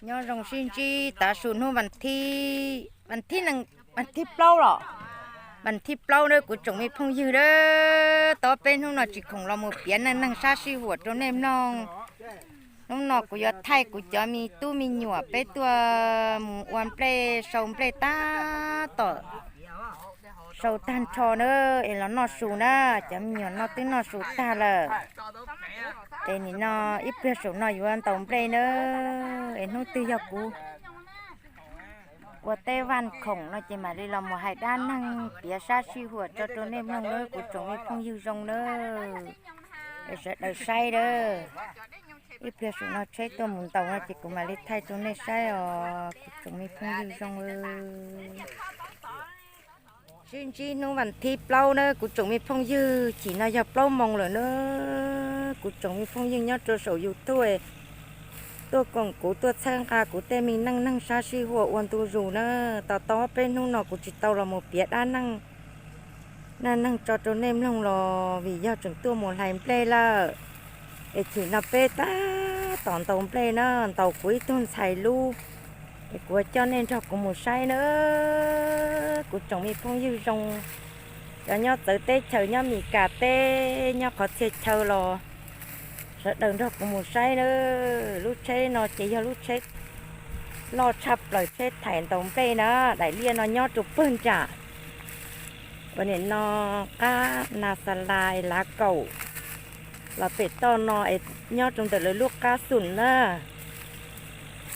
Nyob zoo sib ntsib tav su hnub vas thib, vas thib nees, vas thib plaub los, vas thib plaub na kuv tsoom me phooj ywg na. Tau peb hnub no tsis khoom los mus piav neej neeg sab sij huam rau nej mloog. Hnub no kuv yuav thaij kuv cov me tub me nyuam peb tuaj mus ua nplej sau nplej tab tom sau tag nrho na, es los noj su na. Cov me nyuam no twb noj su tag lawm. Es nim no ib pliag saum no yuav ntaus nplej na, es hnub twg yog kuv ua teb vaj khoom no ces mam li los mus hais dab neeg piav sab sij huam tso rau nej mloog na kuv tsoom me phooj ywg zoo na. Es sawv daws saib na. Ib pliag saum no tsheb tuaj mus ntaus no ces kuv mam li thaij rau nej saib os kuv tsoom me phooj ywg zoo. Sib ntsib hnub vas thib plaub na kuv tsoom me phooj ywg, chim no yog plaub moos lawm na. Kuv tsoom me phooj ywg nyob rau saum YouTube tuaj koom kuv tuaj txhawb nqa kuv tej me neej neeg sab sij huam ua ntu zus na. Tos tau peb hnub no kuv tsis tau los mus piav dab neeg, neej neeg tso rau nej mloog los vim yog tseem tuaj mus hlais nplej lawm. Es chim no peb tab tom ntaus nplej na, ntaus kuv ib tug ntxhais lub. Es kuv coj nej nrog kuv mus saib na kuv tsoom me phooj ywg zoo. Cov nyob txawv teb chaws, nyob Mes Kas teb, nyob qhov txhia chaw los sawv daws nrog kuv mus saib na. Lub tsheb no ces yog lub tsheb loj tshaj plaws, tsheb thaim ntaus nplej na. Daim liaj no nyob rau pawg nram uas nim no qab Nas Xas Las Lav Kaum los pem toj no es nyob rau ntawm lawv lub qab xum na.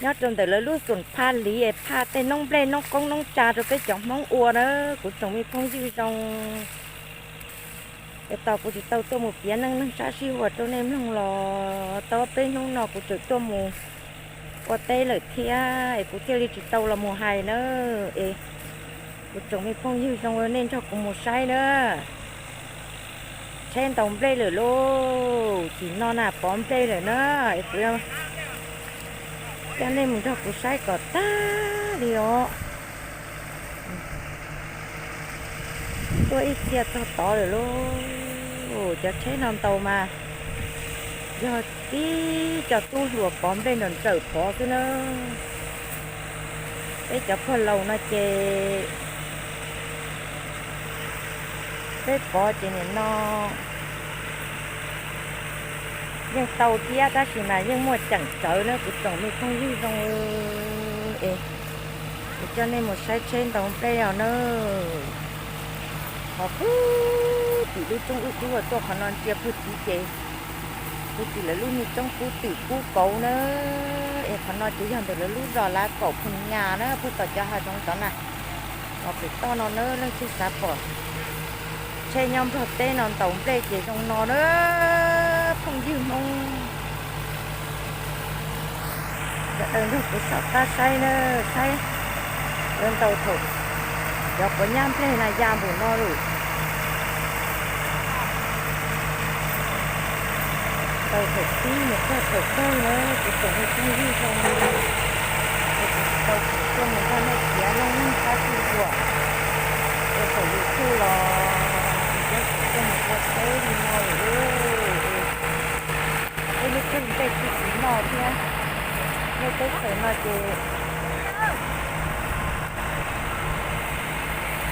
Nyob rau ntawm lawv lub xum phaj liv es phaj tej noob nplej noob qoob noob tsa rau peb cov Hmoob ua na kuv tsoom me phooj ywg zoo. Es tos kuv tsis tau tuaj mus piav neej neeg sab sij huam rau nej mloog los tau peb hnub no kuv tseem tuaj mus ua teb lawm thiab es kuv thiaj li tsis tau los mus hais na. Es kuv tsoom me phooj ywg zoo, nej nrog kuv mus saib na. Tsheb ntaus nplej lawm lauj, chim no na pov nplej lawm na. Es kuv coj nej mus nrog kuv saib kom tag li os. Tuaj ib txhia txog tod lawm lauj. Cov tsheb no ntaus mas yog tib co tub hluas pov nplej nrawm nrawm pov xwb na. Peb cov pog laus no ces peb pov ces nim no yeej tau thiab tab sis mas yeej muaj ceem tsawv na kuv tsoom me phooj ywg zoo. Es kuv coj nej mus saib tsheb ntaus nplej os na. Qhov pug tim lub roob wb dub tuaj qhov no ntsia pug tid ces pug tim lawv lub niag roob kub twm kub kauv na. Es qhov no ces yog ntawm lawv lub zos Lav Kaum Phoos Nyas na, puag tom cov hav zoov tod na. Los pem toj no na, leej twg xav pom tsheb nyob Nplog teb no ntaus nplej ces zoo no na. Phooj ywg Hmoob sawv daws nrog kuv saum qab saib na, saib lawv ntaus thaum cov quav nyab nplej na ya npaum no lawm. Ntaus thaum pib mus txog thaum kawg na, kuv tsoom me phooj ywg zoo, es kuv tsis tau tuaj mus nrog nej piav neej neeg sab sij huam rau saum YouTube los kuv tuaj mus ua teb li no lawm. Peb lub teb nplej tsis tsis noj thiab, nej teb chaws no ces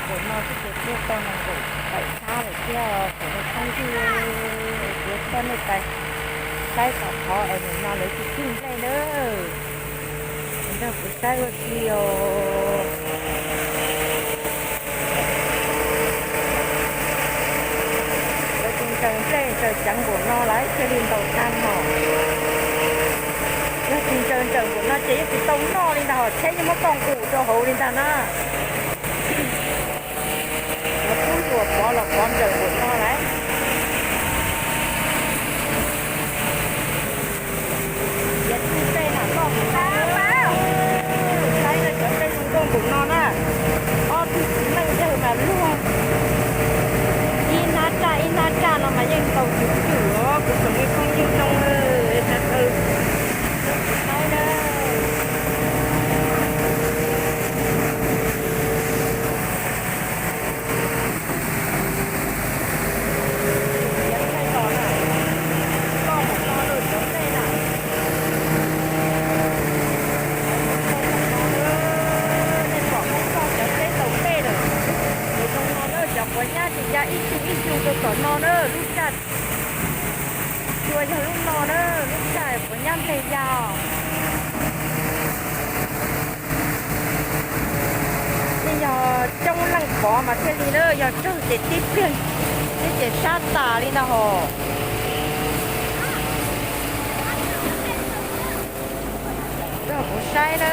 npaum no xwb ces tuaj tau nees nkaum tawm thab lawm thiab os tsoom me phooj ywg. Kuv coj nej saib, saib tau qhov es nim no lawv tsis txhij nplej na. Nrog kuv saib ua si os. Lawv tsis ntsaws nplej ntsaws ceev npaum no lawv thiaj li ntaus tag no. Yog tsis ntsaws ntsaws npaum no ces yeej tsis tau noj li ntag, ho tsheb yeej muab koj nqus rau hauv li ntag na. Cov tub hluas pov los pov ntsaws npaum no lawm. Yav txij tej na koj mus no, saib cov nplej zoo nkauj npaum no na. Ob tug txiv neej yawg mas luag ib hnab raj ib hnab raj no mas yeej ntaus tswv tswm os kuv tsoom me phooj ywg zoo, sawv daws saib na. Nplej ya os. Yeej yog coob leej pov mas thiaj li na, yog tsawg ces tib pliag tib ces sab tas li ntag hos. Nrog kuv saib na.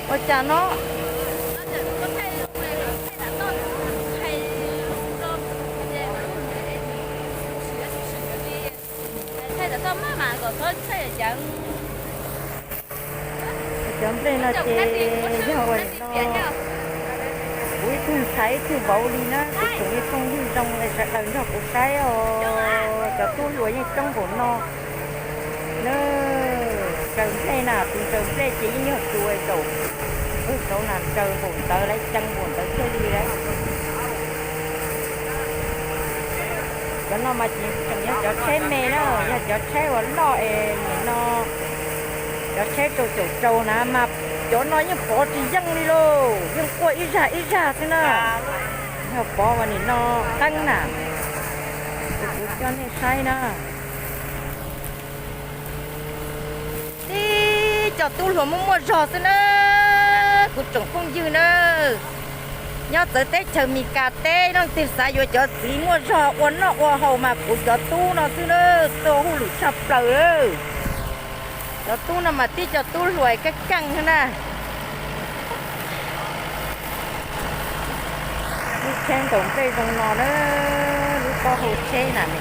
Ua cas no? Cov nplej no ces yog ua li no, kuv ib tug ntxhais ib tug vauv li na, kuv tseem ib tsoom ywg zoo sawv daws nrog kuv saib os. Cov tub hluas yeej coob npaum no na. Ntsaws nplej na, tus ntsaws nplej ces yeej yog tus zaum, tus zaum na ntsaws npaum ntawd lawv ceev npaum ntawd thiaj li lawm. Cov no mas tseem yog cov tsheb me na, yog cov tsheb uas loj es nim no cov tsheb rau caum rau na mas cov no yeej pov tsis yeej li lauj, yeej quaj ib zaj ib zaj xwb na. Yog pov uas nim no qeeb na, kuv coj nej saib na. Tib cov tub hluas muaj muaj zog xwb na, kuv tsoom phooj ywg na. Nyob txawv teb chaws Mes Kas teb, leej twg xav yuav cov txiv muaj zog ua noj ua haus mas kuv cov tub no xwb na, tuaj hauj lwm tshaj plaws. Cov tub no mas tib cov tub hluas keej keej xwb na. Lub tsheb ntaus nplej zoo no na, lub taub hau tsheb na ne.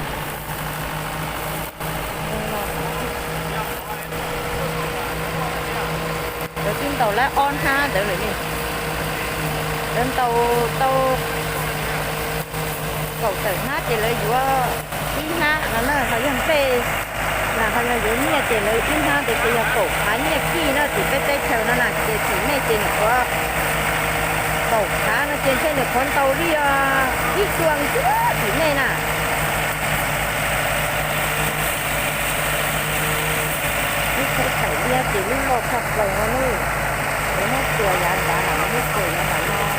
Lawv twb ntaus lawm ob hnab ntawd lawm ne. Lawv ntaus tau kaum tawm hnab ces lawv yuav ib hnab no na, ho yog nplej na, ho yog yuav nyiaj ces lawv ib hnab ntawd ces yog kaum phav nyiaj kij na. Tim peb teb chaws no na ces tim nej ces nyuam qhuav kaum phav no ces ntshe nyuam qhuav ntaus li ib xyoo xwb tim nej na. Lub tsheb thaum liab ces lub loj tshaj plaws no nawb. Lawv muab txuas yav nrad na, lawv muab txuas yav nram no ces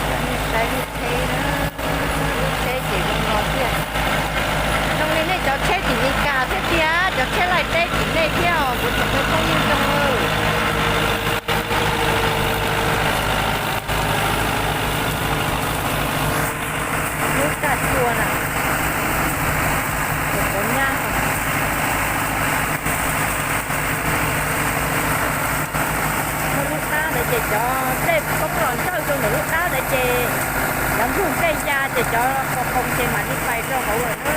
coj nej saib lub tsheb na. Lub tsheb ces zoo no tiag. Zoo li nej cov tsheb tim Mes Kas thiab tiag, cov tsheb laij teb tim nej thiab os kuv tsoom phooj ywg zoo. Lub kaj tshua na, cov nyab. Muaj lub qab ntawd ces cov nplej poob los ntsawj rau ntawm lub qab ntawd ces cov nplej ya ces cov qos qos ces mam li pais rau hauv lawm na.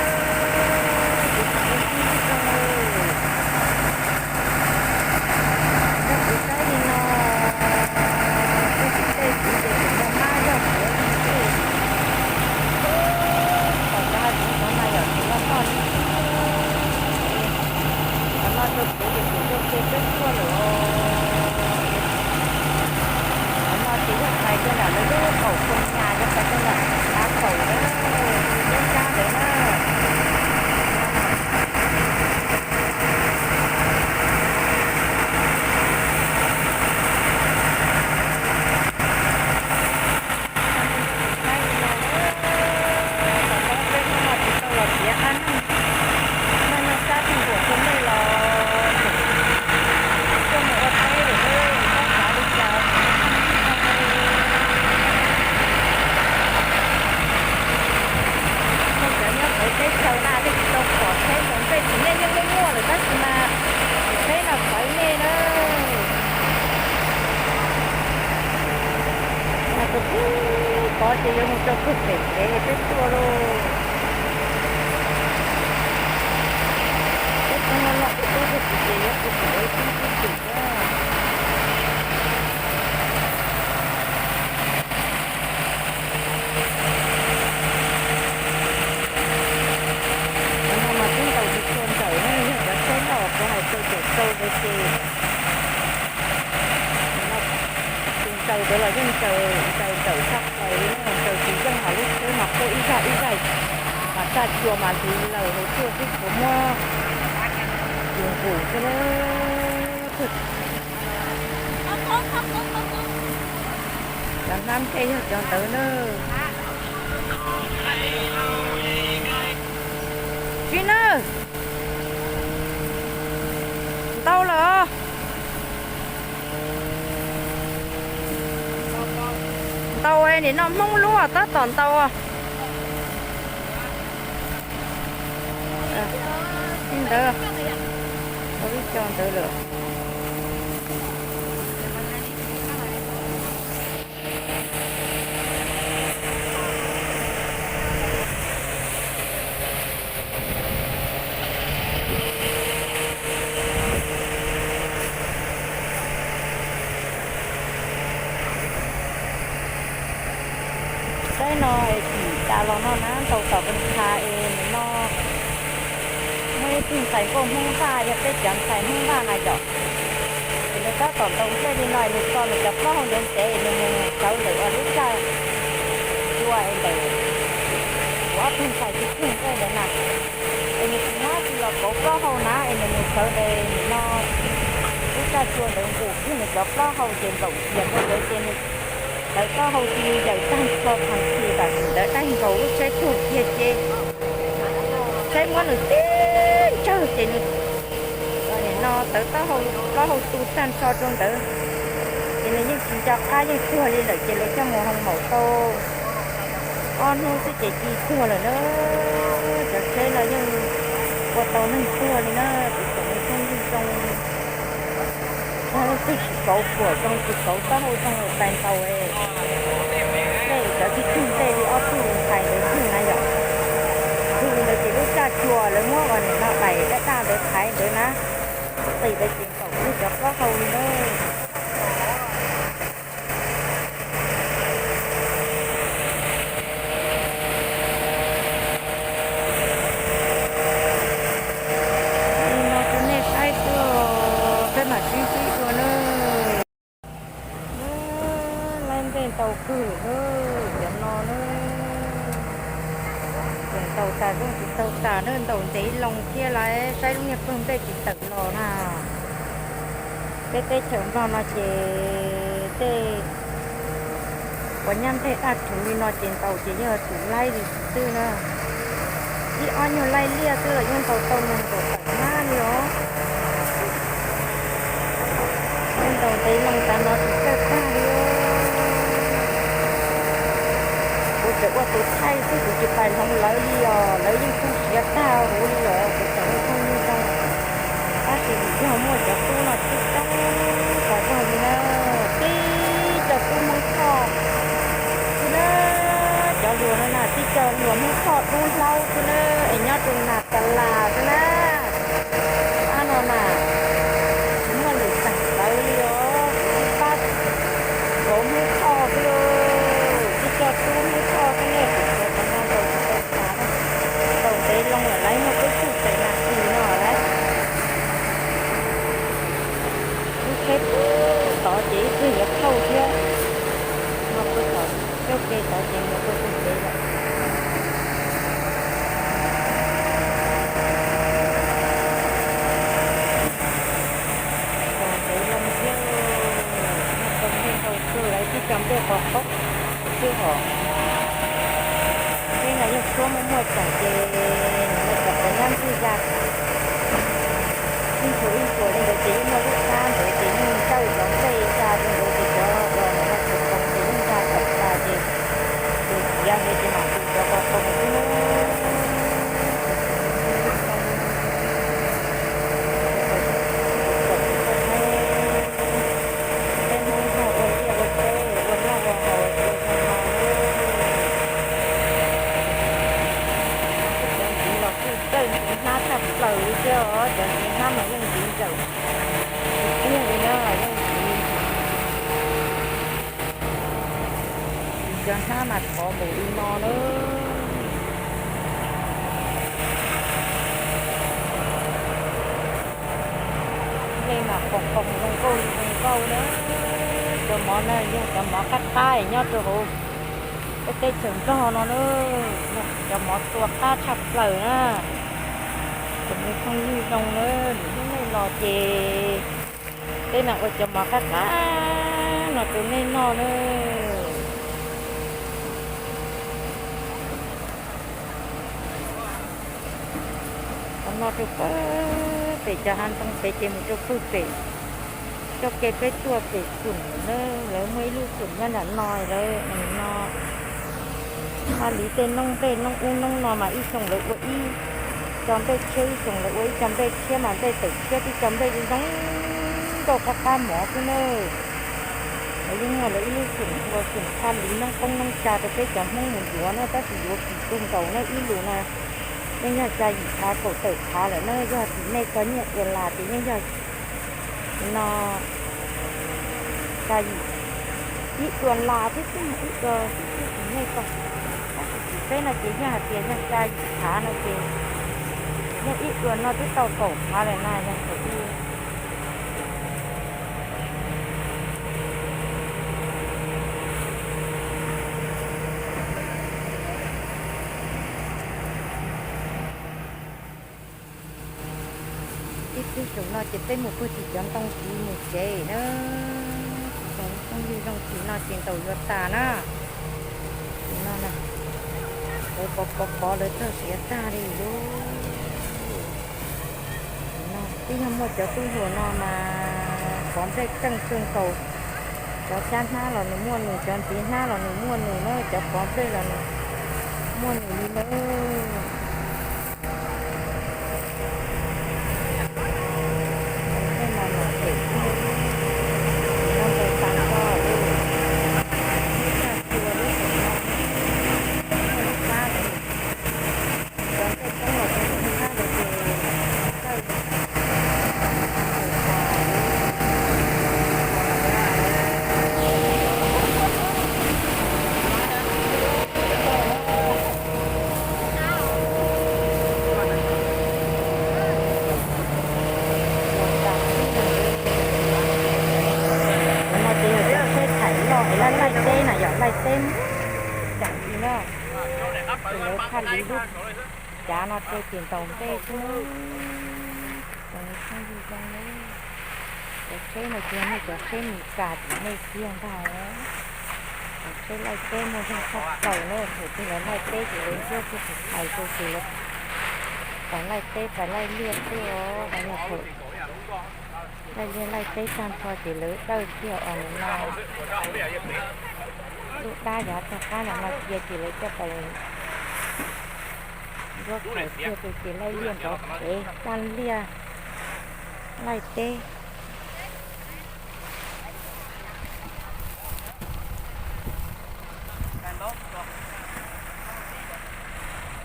Kuv tsoom phooj ywg zoo, yog kuv saib li no, tej txiv tej txiv ces tseem yog mab yog suav li xwb. Tom cov hav zoov no mas yog tseem yog loj li xwb. Qhov no rau kev ces kuv rau kev peb tuaj lawm os. Qhov no ces yog pais rau nram lawv lub qaum Phoo Nyas, yog pais rau nram Xav Kaum na, lub nrab ntawd na. Saib li no, tom qab peb hnub no kuv tau los piav qab neeg, neej neej sab tug nruam rau nej los tuaj mus ua teb lawm, nej xav li cas? Nej cov nyob txawv teb chaws na, nej tsis tau pom tsheb ntaus nplej, tsis nej yeej muaj muaj lawm tab sis mas tsis peb no txawv nej na. Mas tus pib pov ces yuav mus rau kawg pem kev peb tuaj lauj. Peb coob loj loj peb tub tug ces yuav pw tim ev tib tib tim na. Cov no mas twb ntaus tsis tshua ntsawm na, yog cov tsheb loj kuv hais rau caum rau ntawd ces tus ntsaws ntawd los yeej ntsaws, ntsaws ntawm tshaj plaws li na, ntsaws tsis yeej, mas lub tsheb mas quaj ib zaj ib zaj, mas txaj cua mas ntws lawm hauv tuaj xwb, tshuav muab tus nqus xwb na. Cov hnab nplej yog cov ntawd na. Sib na, ntau lawm. Ntau nim no Hmoob lub tab tom ntau. Ntawd, ib co ntawd lawm. Saib no es tim tas los no na, ntau tom kab tha es nim no muaj ib tug ntxhais nkauj Hmoob Vaj, yog peb cov ntxhais Hmoob Vaj na yom. Ces nws tab tom ntaus nplej li no es nws tso nws cov plaub hau ntev ntev es nws mus sawv ntawm lub raj cua es ntawm kuv ob tug ntxhais tiv thwj nplej ntawd na. Es nws tsis muab tsis los kauv plaub hau na es nws mus sawv ntawm nim no lub raj cua ntawd nqus kiag nws cov plaub hau ces nplaum ntxias rau ntawd ces nws tawv taub hau cia li yawm tag nrho tag nrho tam sim ntawd daig nkaus lub tsheb tuag kiag ces tsheb muab nws tib ntsawg ces nws nim no tawv taub hau, plaub hau tu tag nrho rau ntawd. Ces nws yeej tsis nco qab yeej tuag li lawm ces lawv coj mus hoo maum tau ob hnub xwb ces cia li tuag lawm na. Cov tsheb no yeej ua tau neeg tuag li na, kuv tseem ua phooj ywg zoo. Yog leej twg tsis kauv phuam zoo tsis kauv taub hau zoo lawm txais ntaus, nej cov tib tug nplej li ob tug ntxhais ntawd tug na yom. Tug ntawd ces lub raj cua lawv muab ua nim no daim daj daj ntawd thaiv ntawd na, qis ntawd ces nkaum kiag cov plaub hau li na. Li no rau nej saib xwb, peb mam sib ntsib dua na. Laib nplej ntau kawg na, cov no na. Tseem ntaus tas zoo tsis tau tas na, ntaus ntev loo thiab lawv saib lub niag pawg nplej tsis tawm los na. Peb teb chaws Nplog no ces tej uas nyab nplej daj rhuv li no ces ntaus ces yog tus laib li xwb na. Ib ob nyuag laij liaj xwb los yeej ntaus tau nees nkaum tawm hnab li os. Yeej ntaus ntev loo tas no tsis txawj tag li. Kuv tseem ua tus thaij xwb kuv tsis pais hloov lawv li os, lawv yeej tu siav tag huv li lawm, kuv tseem ua phooj ywg zoo. Tab sis vim yog muaj cov tub no tib txob tas zog li na, tib co tub Hmoob Thoj xwb na, cov hluas no na tib co hluas Hmoob Thoj dub hlaub xwb na, es nyob rau Nas Tas Las xwb na. Pab no na, tsis muaj lwm xeem lawv li os, kuv tib pab vauv Hmoob Thoj xwb lauj, tib co tub Hmoob Thoj xwb ne, kuv tseem ua no ntaus tsis tau tas na, ntaus ntev loo lawm lawv muaj peb tug tseem nas kis no lawm. Lub tsheb tod ces ib pliag yuav thauj thiab, no pw tom ncauj ke tod ces mus rau pem kev lawm. Ntaus ntev loo thiab, muaj tau nplej ntau kawg lawv tib co nplej qos qaub xwb hos. Tsheb no yeej tshuab muaj muaj tseem ces nws muaj tseem cov nyab ntxwg ya ib nchuav ib nchuav li ntawd ces yeej muaj lub plab ntawd ces yeej ntsawj cov nplej ya li ntawd ces cov los mus no tsis qoos ces yeej ya tawm tas ces tus ciav ntawd ces mam tus cov qos qoos xwb na. Peb Hmoob Nplog ua liaj ua teb ua noj ua haus ua zoo no. Cov ntxiv los kuj txawj ntxiv hnab tshaj plaws li thiab os, cov ntxiv hnab mas yeej ntxiv ntsaum tiag li na, yeej ntxiv. Cov hnab mas thov npaum li no na. Nplej mas qoos qoos zoo nkauj zoo nkauj na. Cov mov no yog cov mov qab qab nyob rau hauv peb teb chaws Nplog no na, cov mov tua qab tshaj plaws na. Tseem ua phooj ywg zoo na, lwm hnub nej los ces Tej no ua cov mov qab qab no rau nej noj na. Qhov no rau pem cov hav ntoo pem ces mus rau pem txoj kev peb tuaj pem xum na, lawv muaj ib lub xum nyob nram no lawv no. Haj li tej noob nplej noob ub noob no mas ib xyoo lawv ua ib co nplej tshiab, ib xyoo lawv ua ib co nplej tshiab mas nplej tawm tshiab tib co nplej zoo nkauj qab qab mov xwb na. Lawv yeej muaj lawv ib lub xum ua xum haj li noob qoob noob tsa rau peb cov Hmoob mus yuav na, tab sis yuav kim kawg nkaus na ib lus na. Yeej yog xya yim phav kaum tawm phav lawm na, yog tim nej txog nyiaj dua las ces yeej yog no xya yim ib dua las thiab xwb, ib dua xwb xwb tim nej txog. Tab sis tim peb no ces yeej hais tias yog xya yim phav no ces yog ib dua no twb tau kaum phav lawm na yog thaum ub. Ib pliag saum no ces peb mus puag tim cov ntoo tid mus tsev na. Tsis zoo phooj ywg zoo tim no ces ntaus yuav tas na. Tim no na, lawv pov pov pov lawv txog siav tag li lauj. Tim no twb yog muaj cov tub hluas no mas pov nplej keej kawg nkaus. Cov xyab hnab los nws muaj nws, cov ntxiv hnab los nws muaj nws na, cov pov nplej los nws muaj nws li na. Tej no los pem no ntaus tas nrho lawm. Ib tag tua lub xyoo no, cov nplej toob los tus ntxiv hnab los ces tawj. Tus no ces yog cov tsheb thaim loj es laij laij teb na, yog laij teb cam li na. Ces lawv phaj li lub cav no rau ces ntaus nplej xwb. Tsoom phooj ywg zoo na, cov tsheb no ces yog nej cov tsheb Mes Kas tim nej kiag ntag. Cov tsheb laij teb muaj zog tshaj plaws na, thaum twg lawv laij teb ces lawv ntsuab kiag tus thais rau ces lawv pais laij teb pais laij liaj xwb os. Ho yog thaum laij liaj laij teb tag nrho ces lawv dawj kiag os no. Lub dab yav tag qab ntawm no cia ces lawv coj pais nruab khaws kiag rau ces laij liaj nrov phev tag liaj laij teb.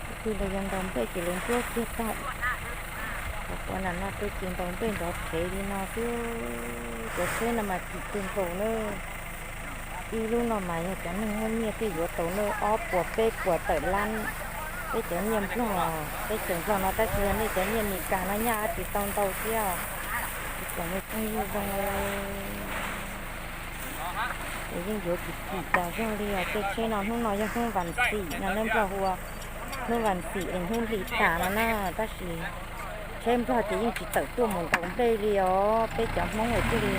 Tus twg los yog ntaus nplej ces lawv ntsuab kiag tag. Qhov quav nram no rau ces ntaus nplej nrov phev li no xwb. Cov tsheb no mas kim kawg nkaus na. Ib lub no mas yog cov neeg muaj nyiaj thiaj yuav tau na, ob puas peb puas tawm lab. Peb cov nyiaj Nplog, teb chaws Nplog no tab sis yog nej cov nyiaj Mes Kas no nyaj tsis tau ntau thiab. Tsoom me phooj ywg zoo, es yeej yuav kim kim tas zog li os. Tej tsheb no hnub no yog hnub vas xim no, nej Nplog hu ua hnub vas xim es hnub hli tas no na, tab sis tsheb Nplog ces yeej tsis tawm tuaj mus ntaus nplej li os. Peb cov Hmoob es thiaj li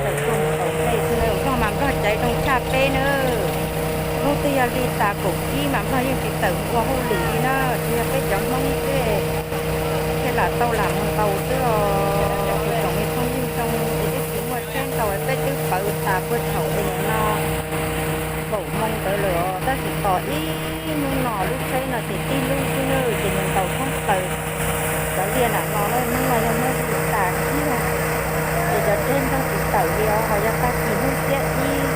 tawm tuaj mus ntaus nplej xwb na. Nplog mas Nplog caiv zoo tshaj peb na. Hnub twg yog hli tas kaum tsib mas Nplog yeej tsis tawm mus ua hauj lwm li na, tsuas yog peb cov Hmoob xwb thiaj lam tau lam mus ntaus xwb os. Tus tsoom me phooj ywg zoo es twb tsis muaj tsheb ntaus, peb twb pawv tas puag thaum es no kaum moo ntawd lawm os, tab sis tos ib hnub no lub tsheb no ces tib lub xwb na, ces nws ntaus thoob plaws cov liaj nram no na. Hnub no yog hnub hli tas kiag, ces cov tsheb Nplog tsis tawm li os. Ho yog tag kis hnub xiab ib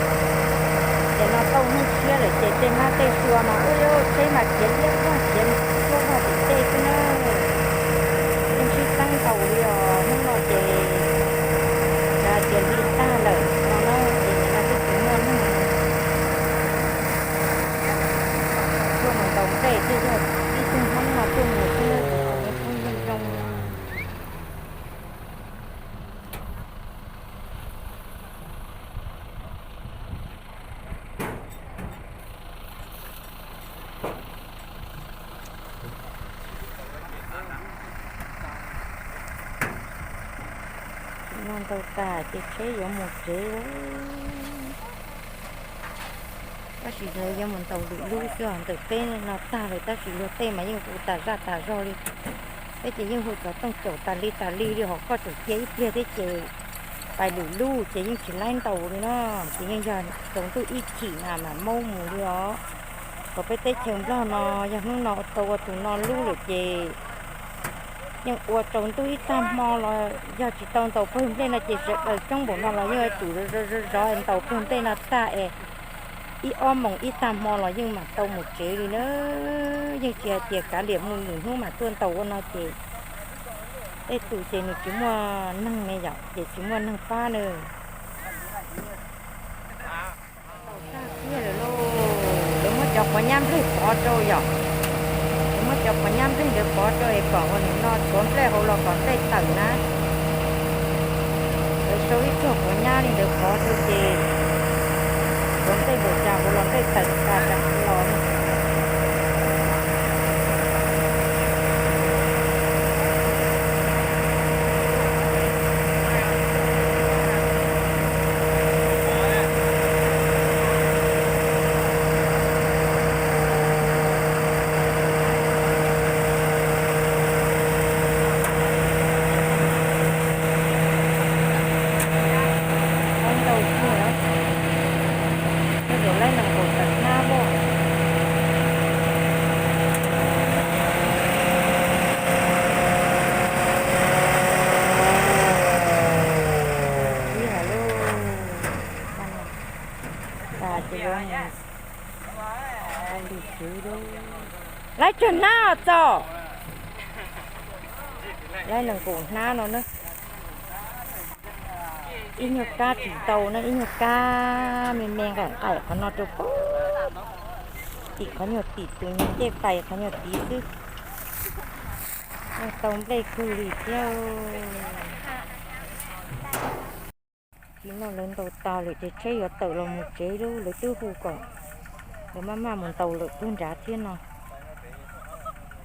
ces no tau hnub tshiab lawm ces tej hnab tej sua mas ua tsheb mas khiav liab vog khiav tuaj vog tim tej xwb na. Yeej sib txeeb ntaus li os. Hnub no ces yog hais tias hli tag lawm no na ces nim no twb tsis muaj neeg tuaj mus ntaus nplej, thiaj yog ib tug Hmoob no tuaj mus xwb na, tus tsoom me phooj ywg zoo. Tim no Ntaus tas ces tsheb yuav mus tsev. Tab sis yuav mus ntaus lwm lub xwb os, ntawm peb no tag lawm tab sis luag tej mas yeej hu tas zaj tas zog li. Peb ces yeej hu xov tooj caum tas li tas li li, ho koj tseem cia ib pliag thiab ces pais lwm lub ces yeej tsis laib ntaus li no. Ces yeej yog tsaus ntuj ib chim na mam maub mus li os. Thaum peb teb chaws Nplog no yog hnub no tau ua tus no lub lawm ces yeej ua tsaus ntuj ib tag hmo los yog tsis tau ntaus pawg nplej no ces sawv daws coob npaum no los yeej yuav tsum zov zov ntaus pawg nplej no tag es ib ob moos ib tag hmo los yeej mam tau mus tsev li na. Yeej tsis hais tias kav liam mus lwm hnub mam tuaj ntaus ua no ces tej tus ces nws tsis muaj neeg ne yom, ces tsis muaj neeg pab na. Tag kiag lawm lauj, lawv muab cov quav nyab nplej pov rau yom. Lawv muab cov quav nyab nplej ntawd pov rau es kom ua nim no tshuav nplej hauv los kom nplej tawm na. Lawv sau ib tsuag quav nyab li ntawd pov rau ces tshuav nplej npaum cas hauv los nplej tawm tas zam los. Ntau tiag, tej zaum laib nees nkaum tawm hnab as. Ib hais lub tas ces yuav mus ua lwm tswv lub. Laib tsawg hnab os txos? Laib nees nkaum hnab no na. Ib nyuag kab tsis ntau na, ib nyuag kab me me nqaim nqaim qhov no rau pem tim qhov nyuag tim tus nyuag ncej pais qhov nyuag tid xwb. Yeej tau nplej kawg li thiab. Tim no lawv ntaus tas lawm ces tsheb yuav tawm los mus tsev lub, lawv twb hu kom lawv maj maj mus ntaus lawm puag nrad thiab no.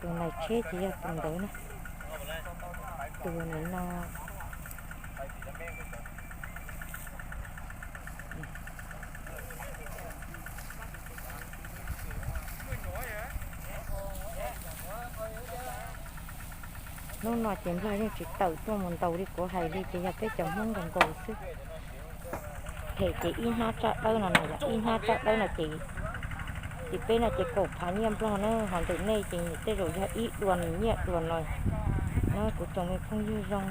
Tus nais tsheb ces yog tus ntawd na. Tus nim no Hnub no ces Nplog yeej tsis tawm tuaj mus ntaus li kuv hais li, ces yog peb cov Hmoob nkaus nkaus xwb. Phem ces ib hnab tsaj dawb no na yom, ib hnab tsaj dawb no ces tim peb no ces kaum phav nyiaj Nplog na, ho ntawm nej ces tej zaum yog ib dua nyiaj dua no na. Kuv tsoom me phooj ywg zoo,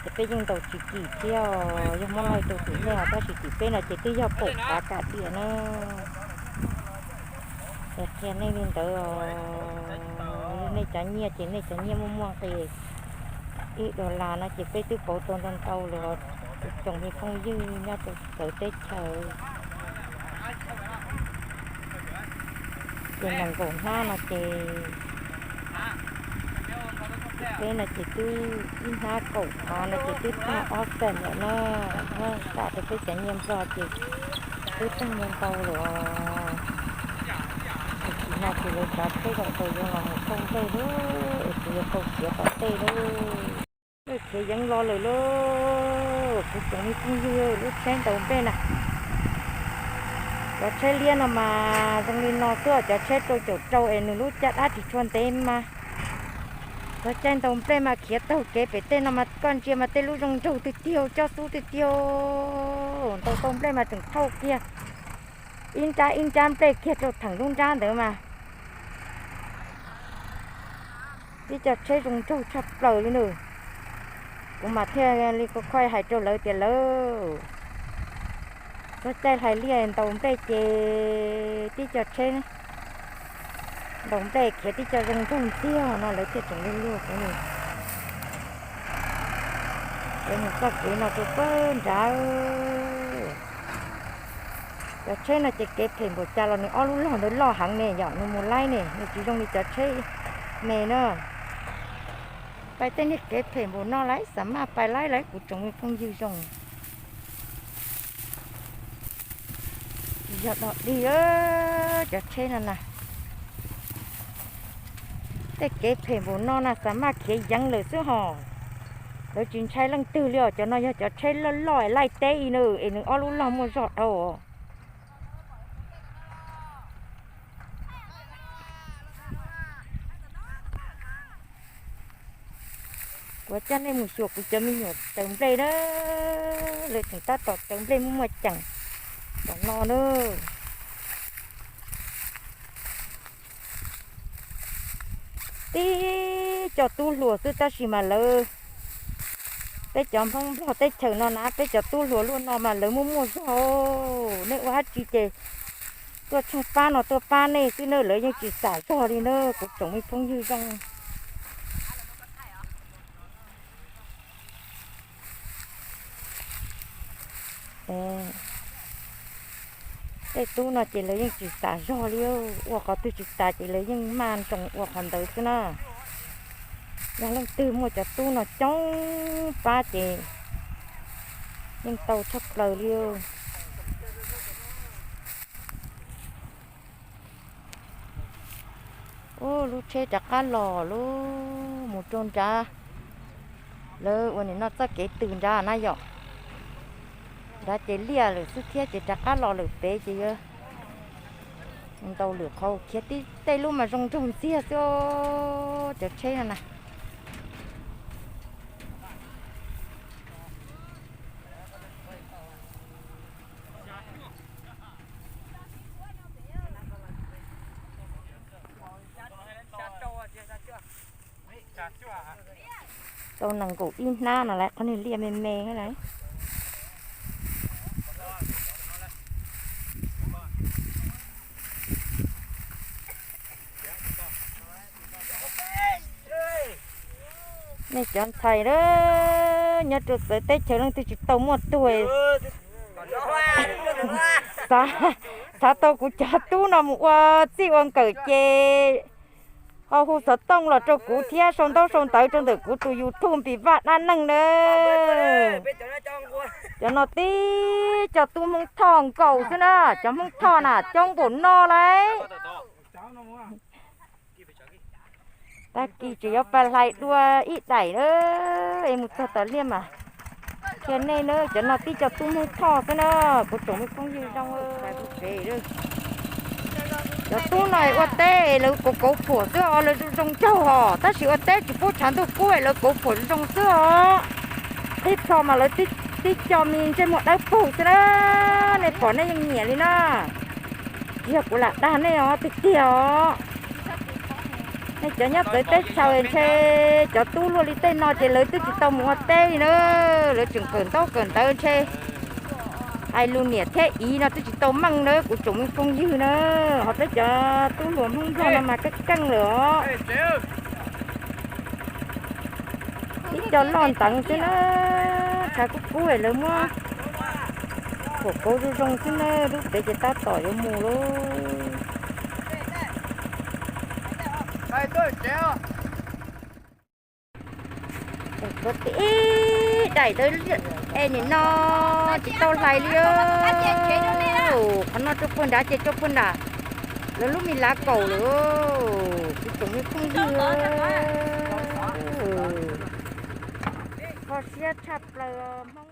ces peb yeej ntaus tsis kim thiab, yog muab laij rau tim nej os, tab sis tim peb no ces twb yog kaum phav kam diam na. Es qhia nej li ntawd os, nej cov nyiaj ces nej cov nyiaj muaj muaj nqis, ib dollar no ces peb twb pauv tau ntau ntau lawm os, kuv tsoom me phooj ywg nyob rau txawv teb chaws. Ces nees nkaum hnab no ces, peb no ces twb ib hnab kaum phav no ces twb tag ob xees lawm na, tam rau peb cov nyiaj Nplog ces twb tag ntau ntau lawm os. Tam sim no ces lawv tsav tsheb kom tau yuav los mus tau nplej lawm, es kuv yuav tau khiav tom tej lawm. Khiav yeev los lawm lauj, kuv tsoom me phooj ywg, lub tsheb ntaus nplej na. Cov tsheb liab no mas zoo li no xwb, cov tsheb rau caum rau es nws lub caj dab tsis tshua ntev mas. Cov caij ntaus nplej mas khiav taug kev pem tej no mas koj ntsia mas tej lub zoo nraug tiag tiag, cob xub tiag tiag. Ntaus tau nplej mas tseem thauj kiag ib nrab ib nrab nplej kiag rau theem lub nrab ntawd mas. Tib co tsheb zoo nraug tshaj plaws li nws. Kuv mas thiaj li khov kho hais rau lawv tias lawv, txog caij hlais liaj ntaus nplej ces tib co tsheb ntaus nplej khiav tib co zoo nraug ntxiag no lawv thiaj tseem luag luag kuv li. Lawv mus txoj kev no rau pag nrad. Cov tsheb no ces kev phem npaum cas los nws ob lub log ntawd loj heev ne yom, nws mus laib ne, nws tsis zoo li cov tsheb me na. Pais tej niag kev phem npaum no lawv xav maj pais laib lawv, kuv tsoom me phooj ywg zoo. Tsis yog dog dig cov tsheb no na. Tej kev phem npaum no na xav maj khiav yeev lawm xwb hos. Lawv tsis ntshai leej twg li os, cov no yog cov tsheb loj loj laij teb i na, es nws ob lub log muaj zog dhau. Kuv coj nej mus xyuas kuv cov me nyuam tsaws nplej na, lawv tseem tab tom tsaws nplej muaj muaj ceem tom no na. Tib co tub hluas xwb tab sis mas lawv, peb cov Hmoob Nplog teb chaws no na, peb cov tub hluas luaj no mas lawv muaj muaj zog. Nej ua dab tsi ces tuaj tsheej pab no tuaj pab nej xwb na, lawv yeej tsis xam zog li na kuv tsoom me phooj ywg zoo. Tej tub no ces lawv yeej tsis xam zog li, ua qhov twg tsis tas ces lawv yeej maj nroos ua qhov ntawd xwb na. Yog leej twg muaj cov tub no coob pab ces yeej tau tshaj plaws li. Ub, lub tsheb rov qab los lub mus rau nrad, lawv ua nim no txoj kev twg nrad na yom. Nrad ces liaj lawm xwb thiab ces rov qab los lawm pem ces yuav mus ntaus lwm qhov khiav tib tej lub mas zoo nraug ntxiag xwb cov tsheb no na. Tau nees nkaum ib hnab no lawm, qhov niag liaj me me lawm. Nej cov ntxhais nyob rau txawv teb chaws leej twg tsis tau muaj tuag, xav tau kuv cov tub no mus ua txij ua nkawm ces ho hu xov tooj los rau kuv thiab sau ntaub sau ntawv rau ntawm kuv tus YouTube Npis Vaj Dab Neeg na. Cov no tib co tub Hmoob Thoj nkaus xwb na, cov Hmoob Thoj na coob npaum no lauj. Tag kis tseem yuav pab hlais dua ib daim na, es mus txog tom liaj mas qhia nej na, cov no tib co tub Hmoob Thoj xwb na, kuv tsoom me phooj ywg zoo. Cov tub no ua teb lawv kauv kauv phuam xwb os, lawv zoo zoo nraug hos, tab sis ua teb tsis pub tshav ntuj kub lawv kauv phuam zoo zoo xwb os. Tib plho mas lawv tib co me ntsej muag dawb paug xwb na, nej pom nej yeej nyiam li na. Tsis yog kuv lam dag nej os, tiag tiag os. Nej cov nyob txawv teb chaws ntshe cov tub luaj li tej no ces lawv twb tsis tau mus ua teb li na, lawv tseem kawm ntaub kawm ntawv ntshe hais lus niam thiab iv no twb tsis tau meej na kuv tsoom me phooj ywg na. Ho peb cov tub hluas Hmoob Nplog no mas keej keej lawm os. Ib co loj nteev xwb na, tshav kub kub lawv muab kauv kauv zoo zoo xwb na, lub pem ces tab tom yuav mus lauj. Ib daim ntawd es nim no tsis tau hlais li. Qhov no rau puag nrad ces rau puag nram lawv lub me lav kaum lawm. Kuv tsoom me phooj ywg, kho siab tshaj plaws Hmoob.